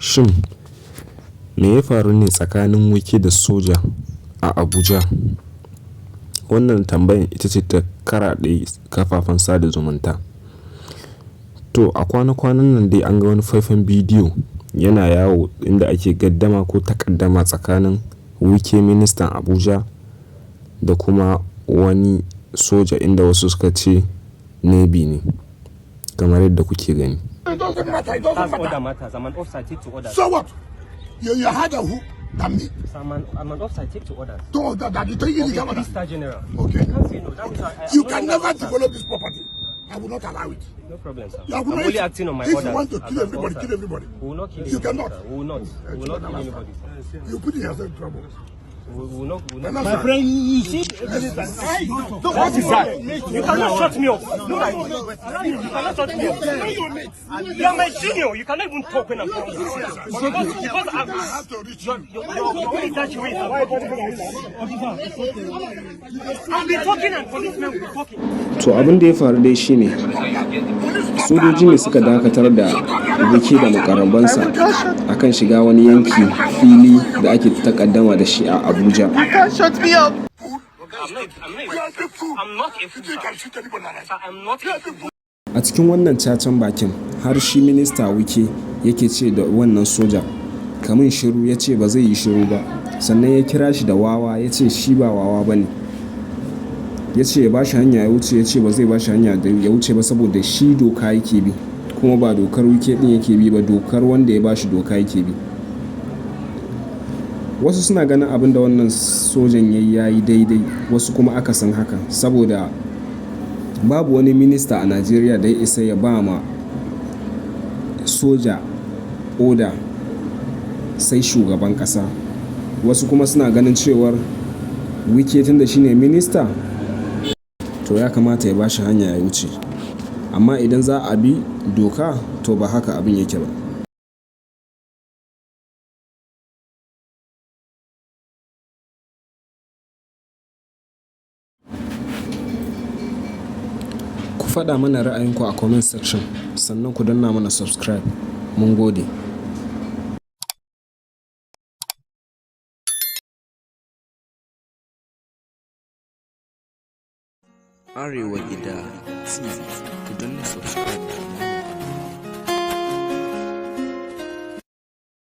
Shin me ya faru ne tsakanin Wike da soja a Abuja? Wannan tambayan ita ce ta karaɗe kafafen sada zumunta. To a kwana-kwanan nan dai an ga wani faifan bidiyo yana yawo inda ake gaddama ko takaddama tsakanin Wike, ministan Abuja, da kuma wani soja inda wasu suka ce Navy ne, kamar yadda kuke gani. It doesn't matter. It doesn't That's matter. order matters. I'm an officer. Take to orders. So what? You had a who than me. So I'm an officer. Take to orders. To that you take Of it a order. three-star general. Okay. I can't say no. That means I You I'm no can longer never an officer. Develop this property. I will not allow it. No problem, sir. You I'm will not- only acting on my If orders you want to as kill an everybody, officer. Kill everybody. We will not kill You anybody, cannot. sir. We will not. We will not kill anybody, sir. You put yourself in trouble. We will not. We will not. My Friend, you see, What is that? You cannot shut me up. No, you cannot shut me up. You are my junior. You cannot even talk when I'm talking. Because I'm, I have to reach you. Your is that you I'll be talking and policemen will be talking. To abin da ya faru dai shine sojoji ne suka dakatar da Wike da mukarrabansa akan shiga wani yanki fili da ake takaddama da shi a Abuja. Can't shut me up. I'm not, I'm not, You are a fool. I'm not a You fool, think you sir. can shoot anybody like Sir, that? I'm not a fool. A cikin wannan cacan bakin har shi minista Wike yake ce da wannan soja, "Kamin shiru." Ya ce ba zai yi shiru ba, sannan ya kira shi da wawa, ya ce shi ba wawa ba ne. Ya ce ya ba shi hanya ya wuce, ya ce ba zai ba shi hanya da ya wuce ba saboda shi doka yake bi, kuma ba dokar Wike din yake bi ba, dokar wanda ya ba shi doka yake bi. Wasu suna ganin abin da wannan sojan ya yi daidai, wasu kuma akasin haka, saboda babu wani minista a Najeriya da ya isa ya ba ma soja oda sai shugaban kasa. Wasu kuma suna ganin cewar Wike, tunda shine minista, to ya kamata ya bashi hanya ya wuce. Amma idan za a bi doka, to ba haka abin yake ba. Ku faɗa mana ra'ayinku a comment section, sannan ku danna mana subscribe. Mun gode. Arewa Gida TV, ku danna subscribe.